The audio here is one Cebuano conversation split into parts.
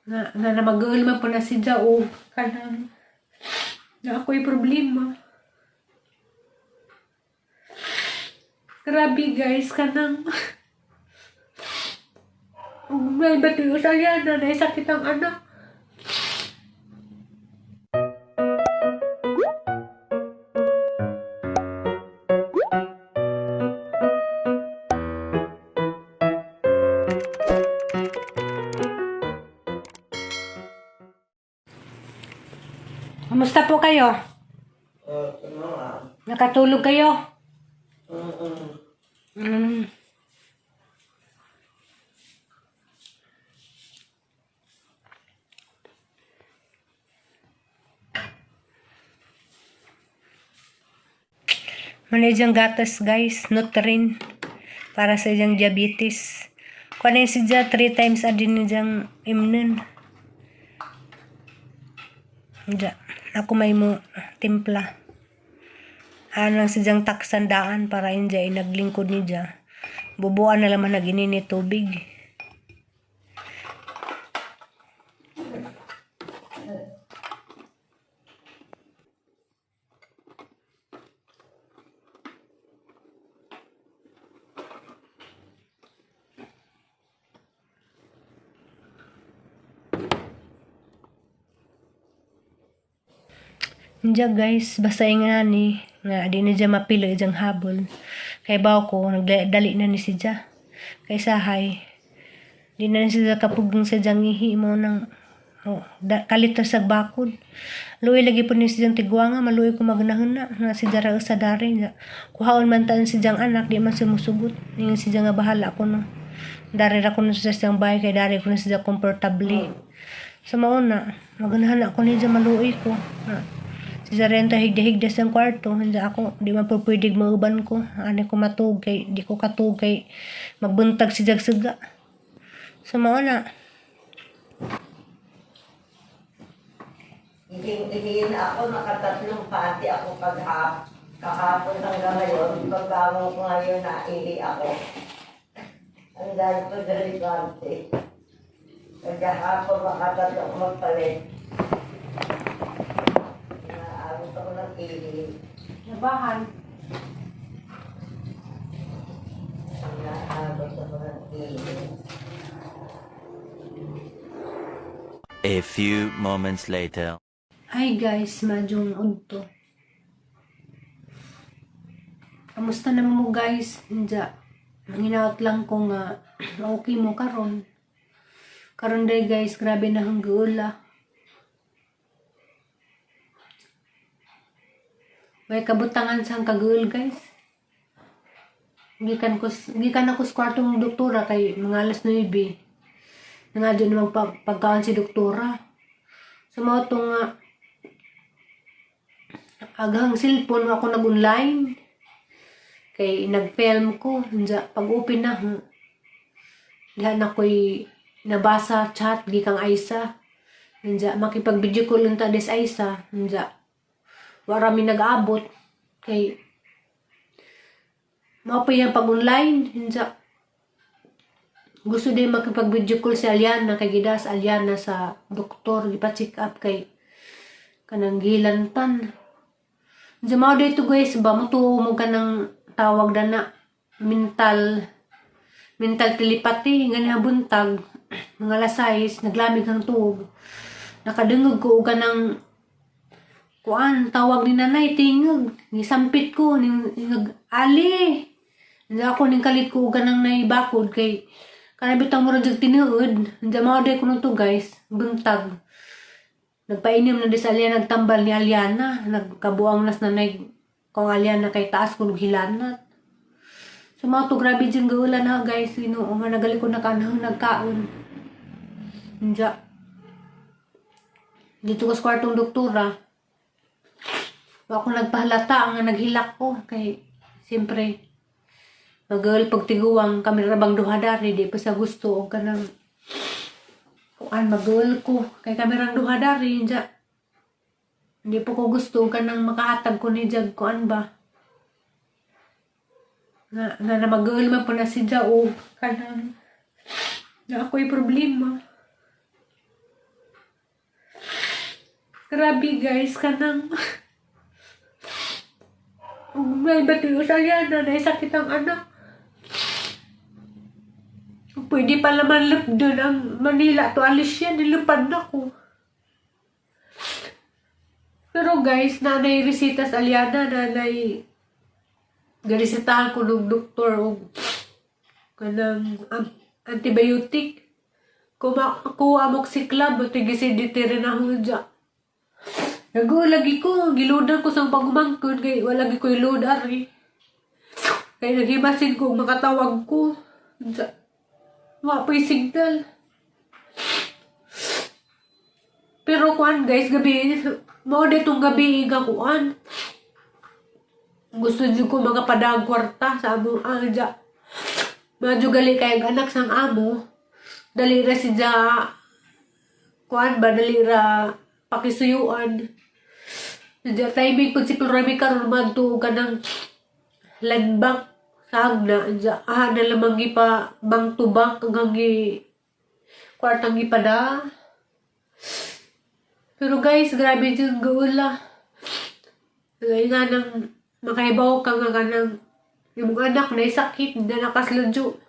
Nga na mag man po na si Ja og kanang na ako'y problema. Grabe guys, kanang ug may bati sa na naisakit ang anak. Kamusta po kayo? Nakatulog kayo? Muna diyang gatas guys, Nutrin para sa iyang diabetes. Kuan si siya 3 times a din niyang imnon. Diya, ako may mo timpla. Ano lang sidyang taksandaan para inja ay naglingkod ni dya. Bubuan na laman nag-inini tubig. Diya guys, basta nga ni nga di na dya mapilo ijang habol. Kay baw ko, nagdali na ni si dya. Kay sahay, di na ni siya kapugang sa diyang ihi mo nang oh, da, kalit na sa bakod. Luoy lagi po ni siyang tigwanga, maluoy ko magnahon na nga si Jara sa dari nga. Kuhaon man taan si diyang anak, di man sumusugot. Yung si nga bahala ko no. Dari ra ko na siya siyang bahay, kay dari ko na siya komportable. Sa mauna, maganahan ako ni dya maluoy ko. Na, si Zarento higda-higda sa kwarto, hindi ako, di man po pwede mauban ko. Ani ko matug kay, di ko katug kay magbuntag si Jagsuga. Sa mauna, Ihin ako, nakatatlong pati ako kahapon hanggang ngayon. Pagbangon ko ngayon, naihi ako. Ang dahil ko dali pati. Kagahapon, makatatlo ako magpalit. Naabot ako ng ihi. Labahan. Naabot ako ng ihi. A few moments later. Hi guys, madyong udto. Kamusta naman mo guys? Inja, manginaot lang ko nga okay mo karon. Karon day guys, grabe na hang guula. May kabutangan sang kaguol guys. Gikan ako sa kwartong doktora kay mga alas 9. Nangadyo na magpagkaon si doktora. Sa mga to nga aghang cellphone ako nag-online. Kay nag-film ko. Unja, pag-open na, diha na ko'y nabasa chat gikang Aisa. Unja, makipag-video call unta des Aisa. Unja, wala mi nag-abot. Kay, mao pa yung pag-online. Unja, gusto din makipag-video call si Aliana kay gidas Aliana sa doktor gipa-check up kay kanang gilantan. Diyan mao dito guys ba mo tuo mo kanang tawag na na mental mental telepathy gani buntag mga alas 6 naglamig ang tuog. Nakadungog ko og kanang kuan tawag ni nanay tingog gisampit ko ning nag ali. Hindi ako ning kalit ko og kanang naibakod kay kanang bitang murag jag tinuod. Hindi mao day kuno to guys buntag. Nagpainom na di sa Aliana, nagtambal ni Aliana. Nagkabuang nas nanay kong Aliana kay taas kunog hilanat. So mga to, grabe dyan gaulan ha guys. Ginoo nga nagali ko nakaanhang nagkaon. Hindi. Dito ko sa kwartong doktora. Wa ako nagpahalata nga naghilak ko kay siyempre magaol pagtiguang kami rabang duha dari di pa sa gusto og kanang kuan magaol ko kay kami rang duha dari inja hindi po ko gusto og kanang makahatag ko ni jag kuan ba nga nga na magaol man po na si Ja og kanang na ako'y problema. Grabe, guys, kanang may batiyo sa Aliana na sakit ang anak. Pwede pa naman doon ang Manila to Alicia, nilupad na ko. Pero guys, nanay resita sa Aliana, nanay garisitahan ko ng doktor og kanang antibiotic. Kuma ko amoxiclav, tigisi ditire na ako dya. Nag-lagi ko, giloadan ko sa pagumangkon, kay wala gi ko load ari. Kay naghimasin ko, makatawag ko. Dya. Wa po'y signal. Pero kuan, guys, gabi, mao ditong gabi nga kuan. Gusto jud ko mga padag kwarta sa amo ah, dya. Medyo gali kay ang anak sang amo. Dali ra si dya kuan ba, dali ra pakisuyuan. Dya timing pud si Florami karon madto kanang land bank sa Hagna dya ah na lamang gipa bank to bank ang gi kwartang gipada. Pero guys, grabe yung gaula. Kaya nga nang makahibaw ka nga kanang yung anak na sakit na nakasludyo.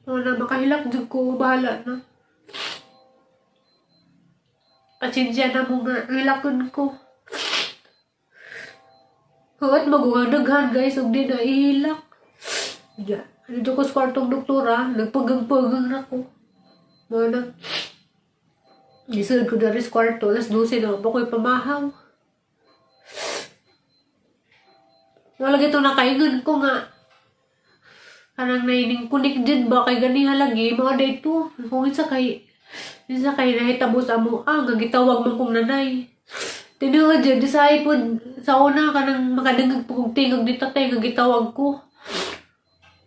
Wala, makahilak jud ko, bahala na. Pasensya na mo nga, hilakon ko. Huwag magugang daghan, guys, ug di na ihilak. Ya, dito ko sa kwartong doktora, nagpagang-pagang na ko. Mga na, Isulod ko dari sa kwarto, alas 12 na, ako'y pamahaw. Wala gito nakaingon ko nga. Kanang naining kunik din ba kay gani halagi, mga dayto. Kung isa kay nahitabo sa amo, ah, nga gitawag man kong nanay. Tinuod jud di sa iPod sa una kanang makadungog po kog tingog ni tatay nga gitawag ko.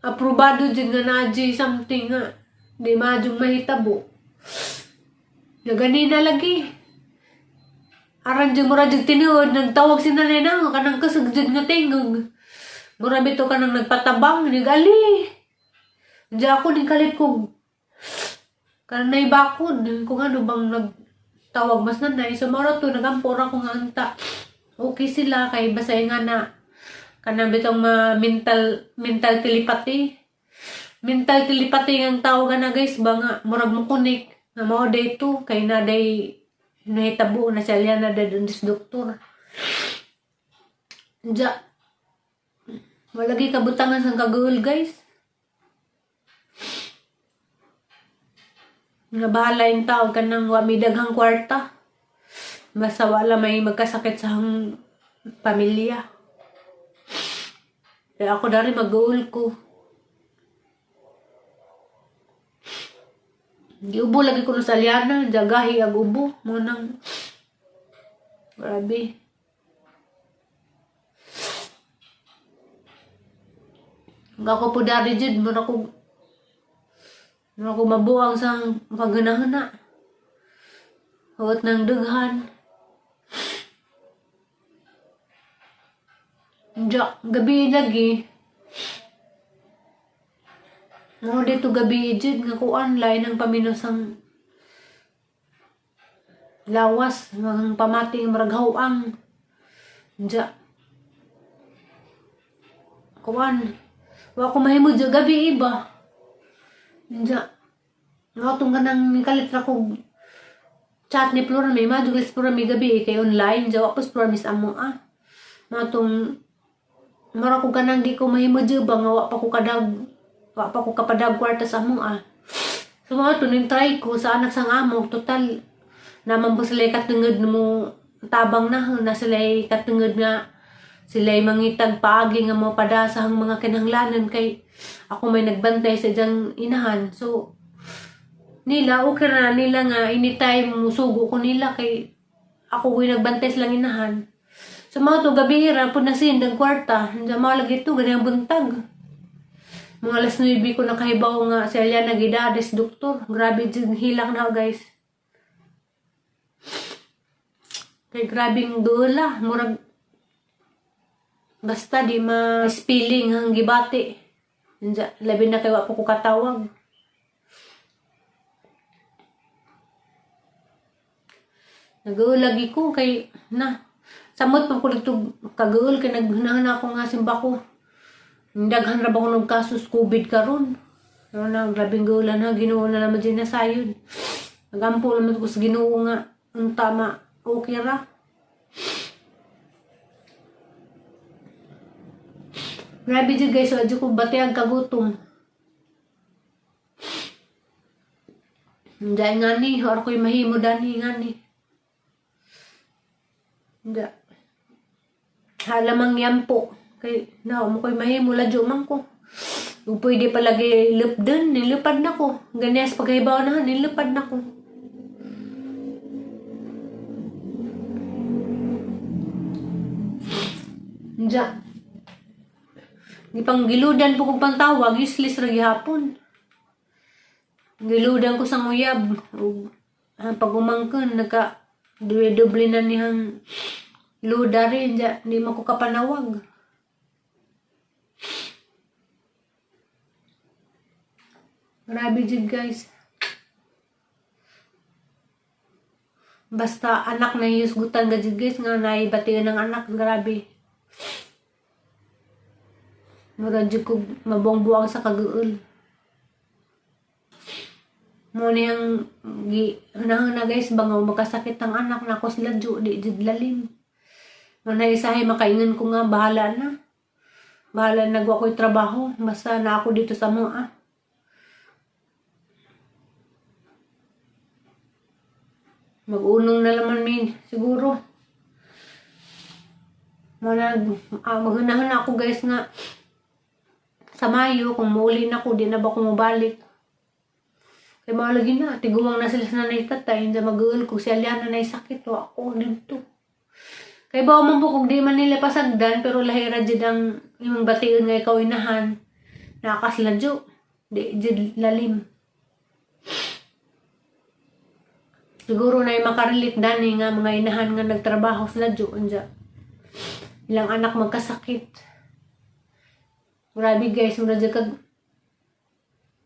Aprobado jud nga naa something nga di madyong mahitabo. Na ganina lagi. Aran jud mura jud tinuod nagtawag si nanay na kanang kusog jud nga tingog. Mura bitaw kanang nagpatabang nigali. Diya ako ning kalit kog kanang naibakod kung ano bang nagtawag mas nanay. So mara to nagampo ra ko nga unta. Okay sila kay basta nga na kanang bitong ma mental mental telepathy. Mental telepathy ang tawag na, guys, ba nga murag mo kunik nga mao day to kay na day nahitabo na siya na day dun sa doktor. Diya wala gi kabutangan sang kaguol, guys. Nga bahala yung tao kanang wa may daghang kwarta. Basta wala may magkasakit sa hang pamilya. Kaya ako dari mag-uul ko. Giubo lagi ko sa Aliana, jagahi ag ubo. Mo nang grabe. Nga ako po dari jud mura ko mabuang sa paghanahana. Huwat ng dughan. Diya, gabi lagi. Mo dito gabi jud nga kuan lain ang paminos ang lawas, mga pamati murag hawang. Diya. Kuan. Wa ko mahimo diya gabi iba. Diya. Nga tong kanang kalit ra kog chat ni Flora may madugis Flora may gabi kay online diya wa pa Flora miss amo ah. Mga tong mura ko kanang di ko mahimo diya ba nga wa pa ko kapadag kwarta sa amo ah. So mga to ning try ko sa anak sang amo, total naman po sila katungod mo tabang na na sila katungod nga sila mangitag paagi nga mo pada sa hang mga kinahanglanon kay ako may nagbantay sa diyang inahan. So nila okay ra nila nga anytime musugo ko nila kay ako ko'y nagbantay silang inahan. So mga to gabi ra pud na sindang kwarta, hindi mga lagi to ganyan buntag. Mga alas 9 ko nakahibaw nga si Aliana gidades doktor. Grabe jud hilak na, guys. Kay grabing duula, murag basta di ma-spilling ang gibati. Labi na kay wa pa ko katawag. Nagaul lagi ko kay na samot man ko dito kagaul kay naghunahuna ako nga simba ko. Daghan ra ba ko ng kasos COVID karon. Ano na, grabing gaulan ha, Ginoo na naman din nasayod. Nagampo naman ko sa Ginoo nga, ang tama, okay ra. Grabe dyan guys, so adyo ko bati ang kagutom. Hindi nga ni, or ko'y mahimo dani nga ni. Hindi. Halamang yampo. Kay, na, mo ko'y mahimo, ladyo man ko. Kung pwede palagi lupdan, nilupad na ko. Ganyas paghibaw na, nilupad na ko. Diya. Gipanggiludan po kong pantawag, useless ra gihapon. Giludan ko sa nguyab. Ug ang pag-umangkon, nagka doble na niyang luda rin. Diya, di man ko kapanawag. Grabe jud guys. Basta anak na yusgutan ga jud guys nga naibatian ng anak, grabe. Mura jud ko mabuang-buang sa kaguol. Mo niyang gi hunahuna guys bangaw magkasakit ang anak nako sila ju di jud lalim. Mo na isahay makaingon ko nga bahala na. Bahala na nagwa ko'y trabaho basta na ako dito sa mga. Mag-unong na laman min siguro. Mo na maghunahuna ako guys nga sa Mayo kung muuli na ko di na ba ko mobalik. Kay mao lagi na, tiguang na sila sa nanay tatay, hindi mag-uul kung si Aliana na sakit o ako dito. Kay bawa man po kung di man nila pasagdan, pero lahira jud ang imong bation nga ikaw inahan, nakasladyo, di jud lalim. Siguro na makarelate dani nga mga inahan nga nagtrabaho sa ladyo, anja. Ilang anak magkasakit. Grabe guys, mura jud kag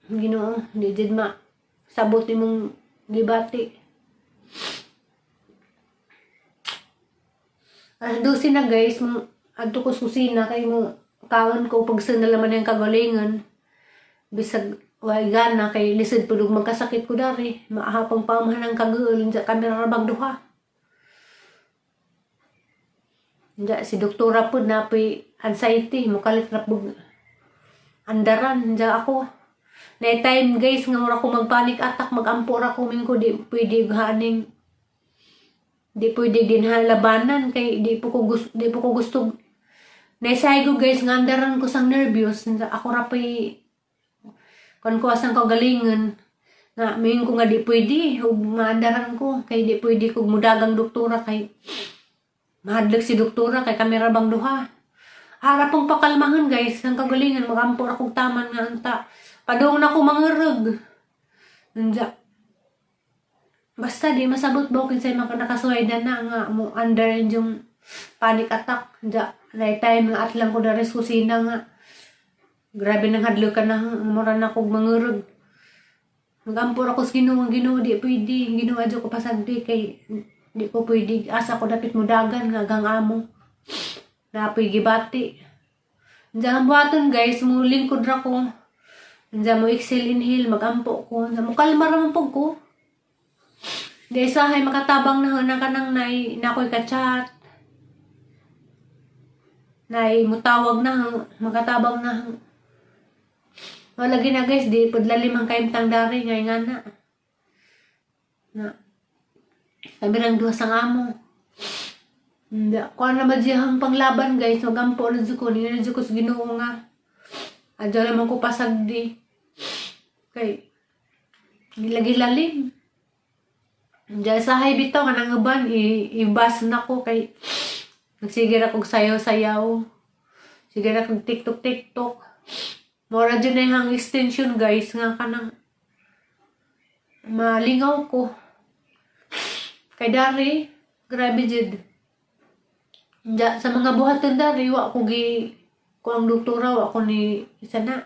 Ginoo, di jud ma sabot imong gibati. Alas 12 na guys, mo adto ko sa kusina kay mo kaon ko pagsa na laman yung kagalingan. Bisag way gana kay lisod pud og magkasakit ko dari. Maahapang pamahan ang kagaul sa kamera ra bang duha. Nja si doktora pud napoy anxiety mokalit ra pud andaran nja ako. Na time guys nga mura ko mag-panic attack, mag-ampo ra ko ming ko di pwede haning di pwede din labanan kay di po ko gusto. Naisay ko guys nga andaran ko sang nervyos ako ra pay kon ko asang kagalingon nga mayon ko nga di pwede ug maandaran ko kay di pwede kog mudagang doktora kay mahadlok si doktora kay kamera bang duha. Ara pong pakalmahan guys ang kagalingan magampo ra kog taman nga anta padung na ko mangurog. Nanja basta di masabot ba kinsay maka nakasuway na nga mo under yung panic attack. Nja na time nga atlang ko dari sa kusina nga grabe nang hadlok ka na mura na kog mangurog. Magampo ra ko sa Ginoo, Ginoo di pwede, Ginoo adyo ko pasagdi kay di ko pwede asa ko dapit mudagan nga gang amo. Napoy gibati. Diyan ang buhaton guys, mo lingkod ra ko. Diyan mo exhale inhale, magampo ko. Diyan mo kalma ra man pug ko. Di isahay makatabang na na kanang nay na ako'y ka-chat. Nay mutawag na makatabang na. Wala gina guys, di pud lalim ang kaimtang dari ngay nga na. Na. Sabi ng duha sa amo. Hindi. Kuha na ba diyang panglaban guys, magampo na dyan ko, niya na dyan ko sa Ginoo nga. Adyo naman ko pasagdi. Kay, gilagi lalim. Diyan sa hay bitaw kanang uban, i-bus na ko kay nagsige ra kog sayaw-sayaw. Sige ra kog TikTok-TikTok. Mora dyan na yung extension guys nga kanang malingaw ko. Kay dari, grabe jud. Diya, sa mga buhatan dari, wa ko gi ko ang doktora, wa ko ni isa na.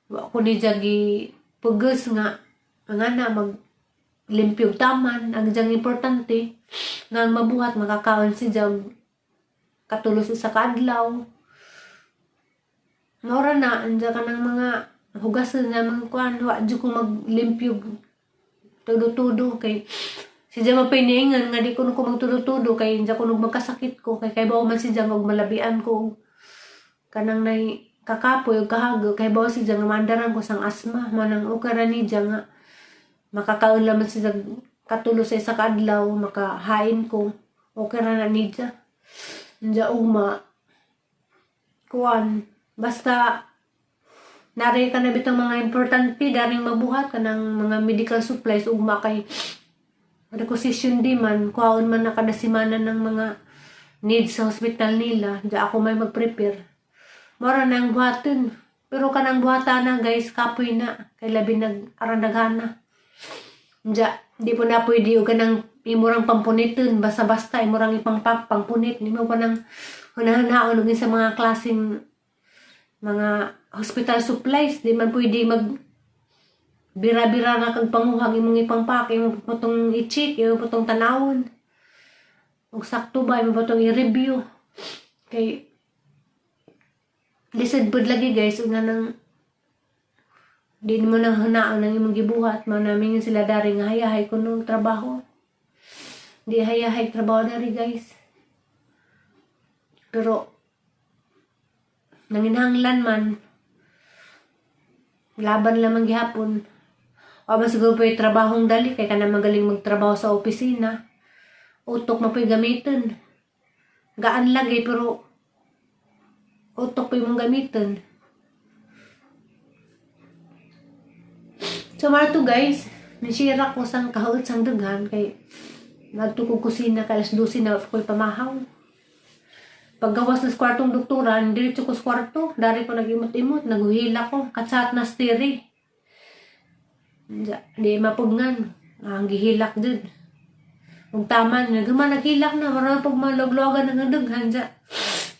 Wa ko ni jagi pugas nga ang ana mag limpyog taman. Ang diyang importante nga ang mabuhat, makakaon si Jag katulos sa kaadlaw. Mora na andya ka ng mga hugas na mga kuan, wa jud ko maglimpyog tudo-tudo kay si Jam mapiniingan nga di ko ko magtudo-tudo kay indya ko magkasakit ko kay kay man si Jam og malabian ko og kanang nay kakapoy og kahago, kay bawo si Jam nga maandaran ko sang asma. Manang okay ra ni Jam nga makakaon laman si Jam katulo sa isa ka adlaw, makahain ko, okay ra na ni Jam. Indya ugma kuan, basta nari ka na bitang mga importante daring mabuhat kanang mga medical supplies ugma kay requisition di man kuhaon man na kada semana ng mga needs sa hospital nila. Di ako may mag-prepare. Mora na ang buhaton, pero kanang buhata na, guys, kapoy na kay labi nag arandaghana. Diya, di po na pwede og kanang imurang pampuniton basta-basta, imurang ipangpak pangpunit nimo pa nang hunahanaon og sa mga klaseng mga hospital supplies. Di man pwede mag bira-bira na kag panguhag imong ipangpak, imo pa tong i-check, imo pa tong tanawon ug sakto ba, imo pa tong i-review kay lisod pud lagi, guys, ug nang di mo nang hunaon ang imong gibuhat. Mao namin sila dari nga hayahay kuno trabaho. Di hayahay trabaho dari, guys, pero nanginahanglan man, laban lamang gihapon. O ba siguro pa trabahong dali kay kana magaling magtrabaho sa opisina. Utok mo pa'y gamiton. Gaan lagi pero utok pa imong gamiton. So mara to, guys, nisira ko sang kahuot sang dughan kay nagtukog kusina kay alas 12 na ako'y pamahaw. Paggawas na sa kwartong doktoran, diretso ko sa kwarto. Dari ko nag-imot-imot, naguhila ko. Katsat na stiri. Di mapugngan. Ang gihilak dun. Ug taman, naguma naghilak na, marami pag maloglogan ng dughan. Diya.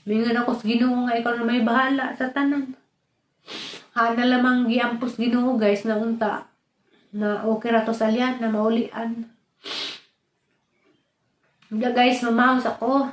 Mingan ako sa Ginoo nga ikaw na may bahala sa tanan. Hana lamang giampos Ginoo, guys, na unta na okay ra to sa alyan na maulian. Hindi, guys, mamahos ako.